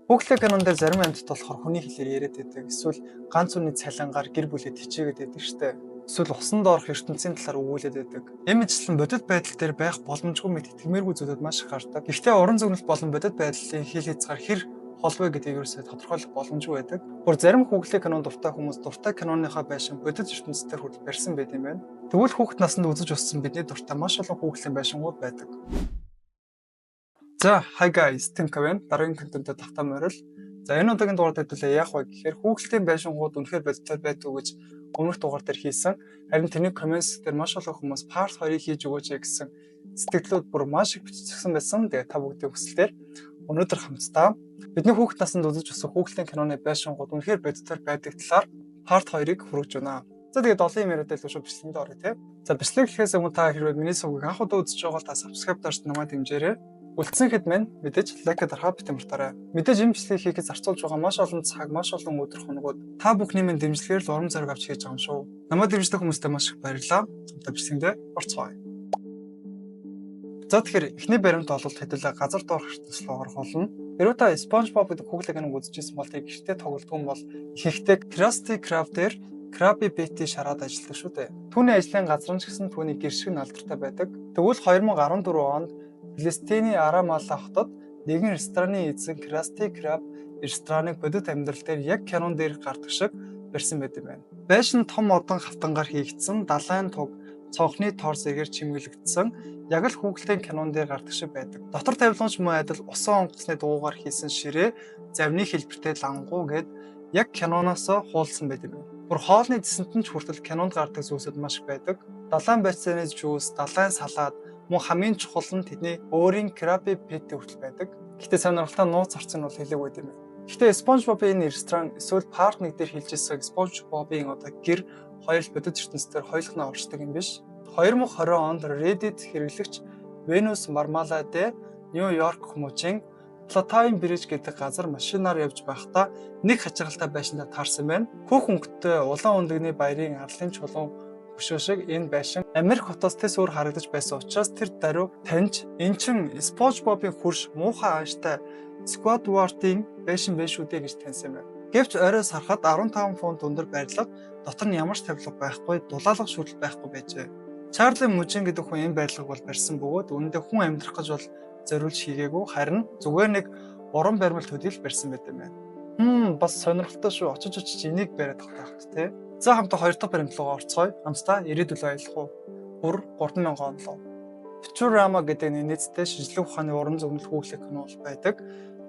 Хүүхэлдэй кинон дээр зарим амьтад болохоор хүний хэлээр яриад байдаг. Эсвэл ганц үний цалингаар гэр бүлээ тичээгээд байдаг штэ. Эсвэл усан доорх ертөнцийн талаар өгүүлээд байдаг. Энэ мэтчлэн бодит байдал дээр байх боломжгүй мэт итгэмээргүй зүйлүүд маш их гардаг. Гэхдээ уран зөгнөлт болон бодит байдлын хил хязгаар хэр хол вэ гэдгийг ерөөсөө тодорхойлох боломжгүй байдаг. Бүр зарим хүүхэлдэй кинон дуртай хүмүүс дуртай киноныхаа байшин бодит ертөнцийн хүртэл барьсан байт юм байна. Тэгвэл хүүхэд наснд үзэж өссөн бидний дуртай маш олон хүүхэлдэйн байшингууд байдаг. За, hi guys, Tim байна. Дараагийн контентод тавтаа морил. За, энэ удаагийн дугаар хэдүүлээ яах вэ гэхээр хүүхэлдэйн байшингууд үнэхээр бодиттой байдаг гэж өмнөх дугаар дээр хийсэн. Харин тэрний comments дээр маш олон хүмүүс part 2-ыг хийж өгөөч гэсэн сэтгэлдлүүд бүр маш их бичсэн байсан. Тэгээ та бүгдийн хүсэлтээр өнөөдөр хамтдаа бидний хүүхэд наснд үзэж өссөн хүүхэлдэйн киноны байшингууд үнэхээр бодиттой байдаг талаар part 2-ыг хүргэж байна. За, тэгээд олон юм яриад байлгүй шүү, бичлэгэнд орё те. За, бичлэг гэхээс өмнө та хэрвээ миний сувгийг анх удаа үзэж байгаа бол та subscribe дарж намайг дэмжээрэй. Үлдсэн хэд мань мэдээж like дарахаа битгий мартаарай. Мэдээж энэ бичлэгийг хийхэд зарцуулж байгаа маш олон цаг, маш олон өдөр хоногуд та бүхний минь дэмжлэгээр л урам зориг авч хийж байгаа юм шүү. Намайг дэмждэг хүмүүстээ маш их баярлалаа. Одоо бичлэгэндээ орцгоё. За, тэгэхээр эхний баримт бол хэдүүлээ газар доорх ертөнц рүү орох болно. Хэрвээ та SpongeBob гэдэг хүүхэлдэйн киног үзчихсэн бол тэр гэртээ тоглодог юм бол ихэнхдээ Krusty Krab дээр Krabby Patty шараад ажилладаг шүү дээ. Түүний ажлын газар нь ч гэсэн түүний гэр шиг нь алдартай байдаг. Тэгвэл 2014 онд Палестины Рамалла хотод нэгэн рестораны эзэн Krusty Krab рестораныг бодит амьдрал дээр яг кинон дээр гардаг шиг барьсан байт юм байна. Байшин том модон хавтангаар хийгдсэн, далайн туг, цонхны тор зэргээр чимэглэгдсэн, яг л хүүхэлдэйн кинон дээр гардаг шиг байдаг. Дотор тавилгын ч мөн адил усан онгоцны дугуйгаар хийсэн ширээ, завны хэлбэртэй лангуу гээд яг киноноос хуулсан байт юм байна. Бүр хоолны зэсэнд нь ч хүртэл кинонд гардаг зүйлсүүд маш их байдаг. Далайн байцааны juice, далайн салаад, мөн хамгийн чухал нь тэдний өөрийн Krabby Patty хүртэл байдаг. Гэхдээ сонирхолтой нууц орцсон нь бол хэлээгүй юм байна. Гэхдээ SpongeBob-ийн энэ ресторан эсвэл Part 1 дээр хэлж ирсэн SpongeBob-ийн одоо гэр хоёр л бодит ертөнцийн хоёулах нь оршдог юм биш. 2020 онд Reddit хэрэглэгч Venus Marmalade Нью Йорк мужийн Palatine Bridge гэдэг газар машинаар явж байхдаа нэг хачирхалтай байшиндаа таарсан байна. Хөх өнгөтэй улаан өндөгний баярын арлын чулуун хөшөө шиг энэ байшин Америк хотоос тэс өөр харагдаж байсан учраас тэр даруй таньж эн чин SpongeBob-ийн хөрш муухай ааштай Squidward-ийн байшин байж шүү дээ гэж таньсан юм байна. Гэвч ойроос харахад 15 фунт өндөр барилга, дотор нь ямар ч тавилга байхгүй, дулаалга шүрдэл байхгүй байжээ. Чарли Мужин гэдэг хүн энэ барилгыг бол барьсан бөгөөд үүндээ хүн амьдрах гэж бол зориулж хийгээгүй, харин зүгээр нэг уран баримлал төдийл барьсан байт юм байна. Бас сонирхолтой шүү. Очиж очиж энийг бариад авах байх тий. За, хамтаа хоёр дахь баримт руу орцгоё. Хамтдаа ирээдүйд аялах уу? Бүр 3000 он лоо. Futurama гэдэг нэг нийцтэй шинжлэх ухааны уран зөгнөл хүүхэлдэй кино бол байдаг.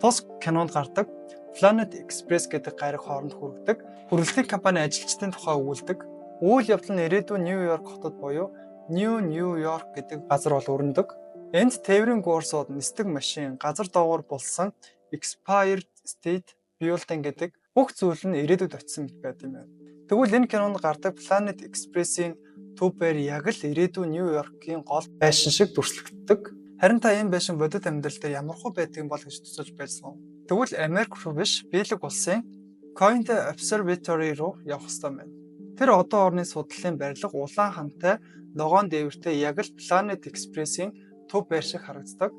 Тус кинонд гардаг Planet Express гэдэг гариг хооронд хүргэдэг. Хүргэлтийн компани ажилчдын тухай өгүүлдэг. Үйл явдал нь ирээдүйн Нью Йорк хотод буюу New New York гэдэг газар бол өрнөдөг. Энд тээврийн гуурсууд, нисдэг машин, газар доогуур булсан Empire State Building гэдэг бүх зүйл нь ирээдүйд очисон мэт байд юм байна. Тэгвэл энэ кинонд гардаг Planet Express-ийн төв байр яг л ирээдүйн Нью Йоркийн гол байшин шиг дүрслэгддэг. Харин та энэ байшин бодит амьдрал дээр ямархуу байдаг юм бол гэж төсөөлж байсан уу? Тэгвэл Америк руу биш, Бельги улсын Cointe Observatory руу явах ёстой байна. Тэр одон орны судлалын барилга улаан хантай, ногоон дээвэртэй яг л Planet Express-ийн төв байр шиг харагддаг.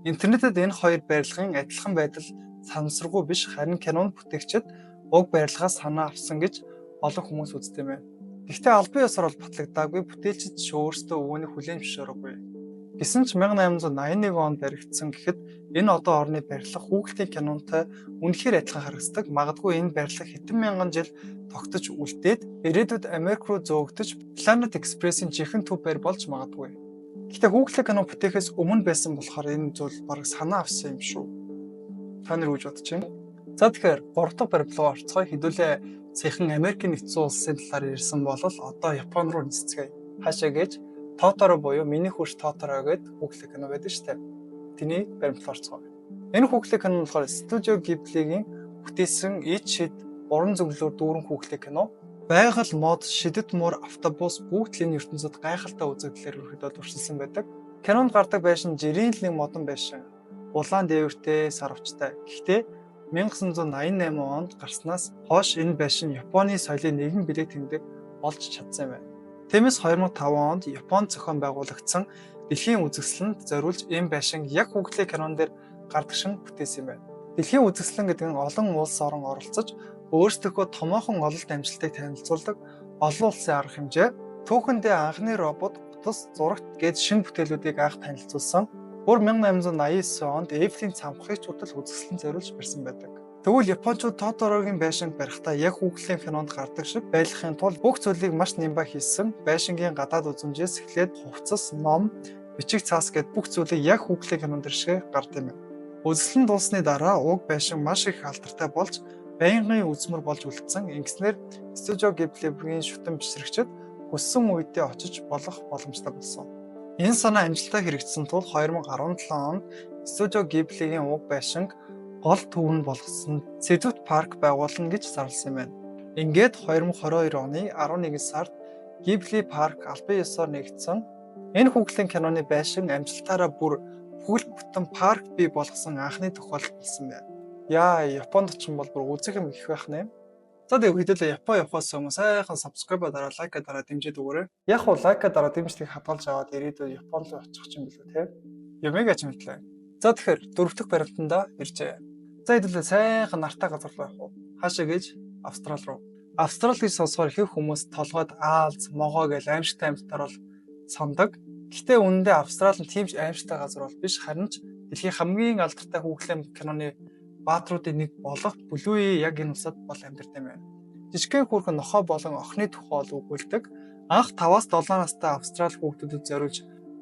Интернетэд энэ хоёр барилгын адилхан байдал санамсаргүй биш, харин кинонд бүтээгчид уг барилгаас санаа авсан гэж олон хүмүүс үздэг юм байна. Гэхдээ албан ёсоор бол батлагдаагүй, бүтээлчид ч өөрсдөө үүнийг хүлээн зөвшөөрөөгүй. Гэсэн ч 1881 онд баригдсан гэхэд энэ одон орны барилга хүүхэлдэйн кинонтой үнэхээр адилхан харагддаг. Магадгүй энэ барилга хэдэн мянган жил тогтож үлдээд ирээдүйд Америк руу зөөгдөж Planet Express-ийн жинхэнэ төв байр болж магадгүй. Гэхдээ хүүхэлдэйн кино бүтээхээс өмнө байсан болохоор энэ зүйл бараг санаа авсан юм шүү. Та нар юу гэж бодож байна? За, тэгэхээр гурав дахь баримт руу орцгоё. Хэдүүлээ саяхан Америкийн нэгдсэн улсын талаар ярьсан бол одоо Япон руу нисцгээе. Хаашаа гэж Тоторо буюу Миний хөрш Тоторо гэдэг хүүхэлдэйн кино байдаг шүү дээ. Тэрний баримт руу орцгоё. Энэ хүүхэлдэйн кино нь болохоор Студио Гиблигийн бүтээсэн ид шид уран зөгнөлөөр дүүрэн хүүхэлдэйн кино. Байгаль, мод, шидэт муур, автобус бүгд л энэ ертөнцид гайхалтай үзэгдлээр ерөнхийдөө дүрсэлсэн байдаг. Кинонд гардаг байшин жирийн л нэг модон байшин. Улаан дээвэртэй, сарвчтай. Гэхдээ 1988 онд гарснаас хойш энэ байшин Японы соёлын нэгэн бэлэг тэмдэг болж чадсан юм байна. Тиймээс 2005 онд Японд зохион байгуулагдсан дэлхийн үзэсгэлэнд зориулж энэ байшин яг хүүхэлдэйн кинон дээр гардаг шиг бүтээсэн юм байна. Дэлхийн үзэсгэлэн гэдэг нь олон улс орон оролцож өөрсдийнхөө томоохон ололт амжилтыг танилцуулдаг олон улсын арга хэмжээ. Түүхэндээ анхны робот, утас, зурагт гээд шинэ бүтээлүүдийг анх танилцуулсан. Бүр 1889 онд Эйфелийн цамхгийг ч хүртэл үзэсгэлэн зориулж барьсан байдаг. Тэгвэл японочууд Тоторогийн байшинг барихтаа яг хүүхлийн кинонд гардаг шиг байлгахын тулд бүх зүйлийг маш нямба хийсэн. Байшингийн гадаад үзэмжээс эхлээд хувцас, ном, бичиг цаас гээд бүх зүйлийг яг хүүхлийн кинонд шиг гард юм байна. Үзэсгэлэн дууссаны дараа уг байшин маш их алдартай болж байнгын үзмэр болж үлдсэн. Ингэснээр Студио Гибли-гийн шүтэн бишрэгчид хүссэн үедээ очиж болох боломжтой болсон. Энэ санаа амжилттай хэрэгжсэн тул 2017 онд Студио Гибли-гийн уг байшинг гол төв нь болгосон Сэдэвт парк байгуулна гэж зарласан юм байна. Ингээд 2022 оны 11 сард Гибли парк албан ёсоор нээгдсэн. Энэ хүүхлийн киноны байшин амжилтаараа бүр бүхэл бүтэн парк бий болгосон анхны тохиолдол болсон байна. Яа, Японд очих юм бол бүр үзэх юм их байх нэ. За, тэгээ хэдүүлээ Япон явахаас өмнө сайхан subscribe дараа, like дараа дэмжиж өгөөрэй. Яг уу like дараа дэмжлэгийг хадгалж аваад ирээдүйд Япон руу очих юм билүү те. Юмыг аж мэдлээ. За, тэгэхээр дөрөв дэх баримтандаа иржээ. За, хэдүүлээ сайхан нартай газар руу явах уу? Хаашаа гэж Австрал руу. Австрал гэж сонсохоор ихэнх хүмүүс толгойд аалз, могой гэж аимшигтай амьтдаар бол сандаг. Гэхдээ үнэндээ Австрал нь тийм ч аимшигтай газар бол биш, харин ч дэлхийн хамгийн алдартай хүүхлийн киноны баатруудын нэг болох Блуи яг энэ улсад бол амьдардаг юм байна. Жижигхэн хөөрхөн нохой болон охины тухай бол өгүүлдэг. Анх 5-аас 7 настай Австрали хүүхдүүдэд зориулж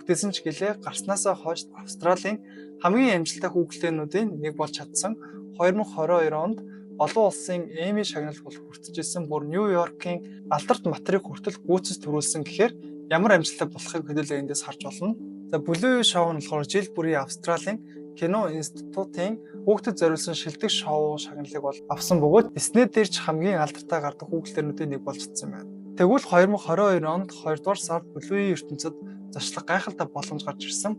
бүтээсэн ч гэлээ гарснаасаа хойш Австралийн хамгийн амжилттай хүүхлээнүүдийн нэг болж чадсан. 2022 онд олон улсын Эмми шагнал бол хүртэж исэн, бүр Нью-Йоркийн алдарт матрыг хүртэл гүйцэд түрүүлсэн гэхээр ямар амжилттай болохыг хэдүүлээ эндээс харж болно. За, Bluey шоу нь болохоор жил бүрийн Австралийн кино институтын хүүхдэд зориулсан шилдэг шоу шагналыг бол авсан бөгөөд Disney дээр ч хамгийн алдартай гардаг хүүхлээрнүүдийн нэг болж чадсан юм байна. Тэгвэл 2022 онд 2 дугаар сард Bluey ертөнцид зочлох гайхалтай боломж гарч ирсэн.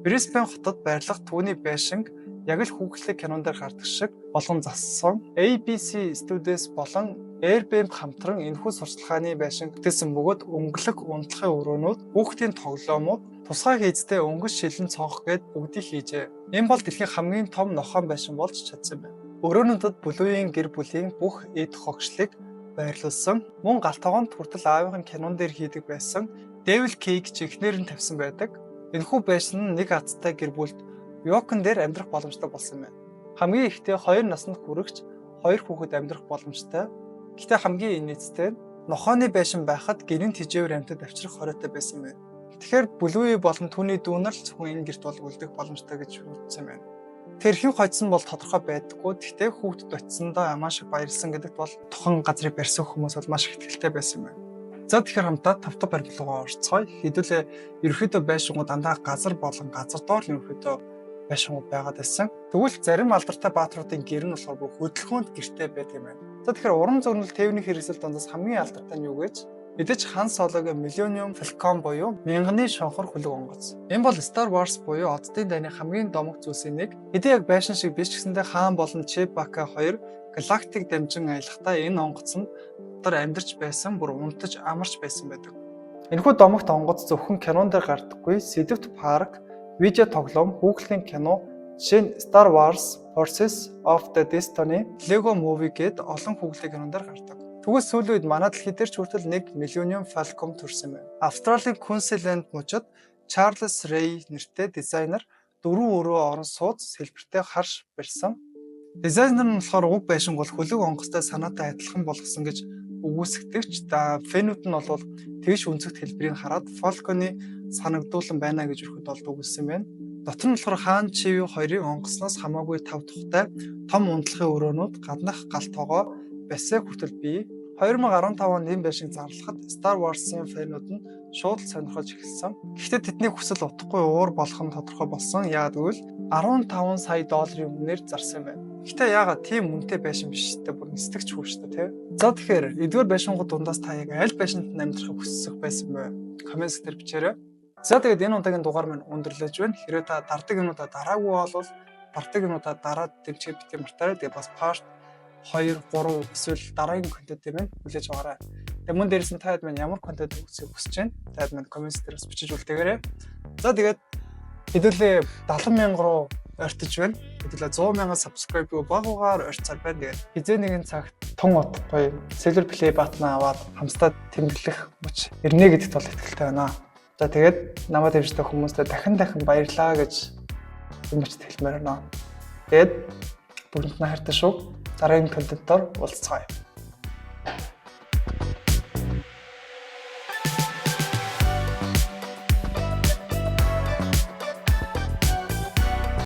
Брисбен хотод байрлах түүний байшинг яг л хүүхэлдэйн кинон дээр гардаг шиг болгон зассан. ABC Studios болон Airbnb хамтран энэхүү сурталчилгааны байшин бүтээсэн бөгөөд өнгөлөг унтлахын өрөөнүүд, хүүхдийн тоглоомууд, тусгай хийцтэй өнгөс шилэн цонх гээд бүгдийг хийжээ. Энэ бол дэлхийн хамгийн том нохойн байшин болж чадсан байна. Өрөөнүүдэд Блуийн гэр бүлийн бүх эд хогшлыг байрлуулсан. Мөн гал тогоонд хүртэл аавынх нь кинон дээр хийдэг байсан Devil Cake чихнэр нь тавьсан байдаг. Энэхүү байшин нь нэг азтай гэр бүлд Юокон дээр амьдрах боломжтой болсон байна. Хамгийн ихдээ 2 наснд хүрэгч хоёр хүүхэд амьдрах боломжтой. Гэхдээ хамгийн инээдтэй нь нохойны байшин байхад гэрийн тэжээвэр амьтад авчрах хориотой байсан байна. Тэгэхээр Блуи болон түүний дүү нар л зөвхөн энэ гэрт бол үлдэх боломжтой гэж үзсэн байна. Тэр хэн хожсон бол тодорхой байдаггүй. Гэхдээ хүүхдэд очсондоо маш их баярлсан гэдэгт бол тухайн газрыг барьсан хүмүүс бол маш их итгэлтэй байсан юм байна. За, тэгэхээр хамтдаа тав дахь баримт руугаа орцгоё. Хэдүүлээ ерөнхийдөө байшингууд дандаа газар болон газар доор л ерөнхийдөө байшингууд байгаад байсан. Тэгвэл зарим алдартай баатруудын гэр нь болохоор бүр хөдөлгөөнд гэртэй байдаг юм байна. За, тэгэхээр урам зориг тээврийн хэрэгсэл дундаас хамгийн алдартай нь юу гэж мэдээж Хан Сологийн Millennium Falcon буюу мянганы шонхор хөлөг онгоц. Энэ бол Star Wars буюу Оддын дайны хамгийн домог зүйлсийн нэг. Хэдий яг байшин шиг биш ч гэсэндээ Хаан болон Chewbacca хоёр галактик дамжин аялахдаа энэ онгоц нь дотор амьдарч байсан, бүр унтаж амарч байсан байдаг. Энэхүү домогт онгоц зөвхөн кинон дээр гардаггүй, сэдэвт парк, видео тоглоом, хүүхлийн кино, жишээ нь Star Wars Forces of the Destiny, Lego Movie гээд олон хүүхлийн кинон дээр гардаг. Тэгвэл сүүлийн үед манай дэлхий дээр ч хүртэл нэг Millennium Falcon төрсэн байна. Австралийн Queensland мужид Чарльз Рей нэртэй дизайнер дөрвөн өрөө орон сууц хэлбэртэй харш барьсан. Дизайнер нь болохоор уг байшин бол хөлөг онгоцтой санаатай адилхан болгосон гэж үгүйсгдэг ч да fan үүд нь бол тэгш өнцөгт хэлбэрийг хараад Falcon-ы санагдуулан байна гэж өрхөд олд үгүйссэн байна. Дотор нь болохоор Хаан Чиви хоёрын онгоцноос хамаагүй тав тухтай том унтлахын өрөөнүүд, гаднах гал тогоо, бассейн хүртэл бий. 2015 онд энэ байшинг зарлахад Star Wars-ын fan үүд нь шууд л сонирхож эхэлсэн. Гэхдээ тэдний хүсэл утгагүй уур болох нь тодорхой болсон. Яагаад гэвэл 15 сая долларын үнээр зарсан юм байна. Гэхдээ яагаад тийм үнэтэй байшин биш шүү дээ. Бүр нисдэгч хүү шүү дээ, тий. За, тэгэхээр эдгээр байшингууд дундаас та яг аль байшинд амьдрахыг хүсэх байсан бэ? Comment дээр бичээрэй. За, тэгээд энэ удаагийн дугаар маань өндөрлөж байна. Хэрвээ та дарддаг юмудаа дараагүй бол дарддаг юмудаа дараад дэмжихээ битгий мартаарай. Тэгээд бас part 2, 3 эсвэл дараагийн контент юм хүлээж аваарай. Тэгээд мөн дээрээс нь таад маань ямар контент үзэхийг хүсэж байна? Таад маань comment дээр бас бичиж үлдээгээрэй. За, тэгээд хэдүүлээ 70 мянга руу ойртож байна. Хэдүүлээ 100 мянган subscribe багуугаар ойрцоор байна. Тэгээд хэзээ нэгэн цагт тун удахгүй Silver Play button аваад хамтдаа тэмдэглэх мөч ирнэ гэдэгт бол итгэлтэй байна. За, тэгээд намайг дэмждэг хүмүүстээ дахин дахин баярлалаа гэж энэ мөчд хэлмээр байна. Тэгээд бүгдэнд нь хайртай шүү. Дараагийн контентоор уулзцгаая.